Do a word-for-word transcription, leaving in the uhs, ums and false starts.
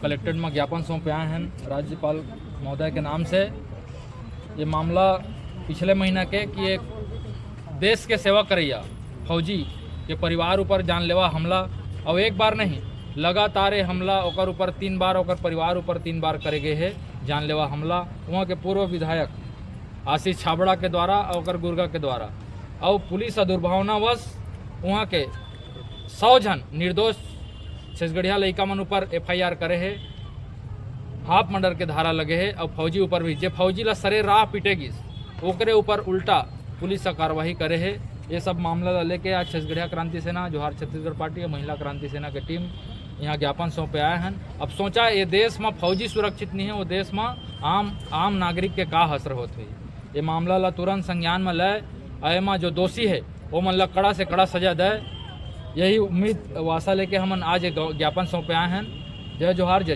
Collectorate में ज्ञापन सौंपे आए हैं राज्यपाल महोदय के नाम से। ये मामला पिछले महीना के कि एक देश के सेवा करैया फौजी के परिवार ऊपर जानलेवा हमला, और एक बार नहीं, लगातार ये हमला ओकर ऊपर तीन बार, ओकर परिवार ऊपर तीन बार करे गए है जानलेवा हमला। वहाँ के पूर्व विधायक आशीष छाबड़ा के द्वारा और ओकर गुर्गा के द्वारा, और पुलिस दुर्भावनावश वहाँ के सौ झन निर्दोष छत्तीसगढ़िया लइका मन ऊपर एफआईआर करे है, हाफ मर्डर के धारा लगे है, और फौजी ऊपर भी, जे फौजी ला सरे राह पीटे गिस, ओकरे ऊपर उल्टा पुलिस ह कार्रवाई करे है। ये सब मामला ला लेके आज छत्तीसगढ़िया क्रांति सेना, जोहार छत्तीसगढ़ पार्टी और महिला क्रांति सेना के टीम यहाँ ज्ञापन सौंपे आए हैं। अब सोचा, ये देश में फौजी सुरक्षित नहीं है, वो देश में आम आम नागरिक के का असर होत हुई। ये मामला ला तुरंत संज्ञान में ले, और एमा जो दोषी है, वो मन ला कड़ा से कड़ा सजा दे, यही उम्मीद वासा लेके हमन आज एक ज्ञापन सौंपे आए हैं। जय जोहार, जय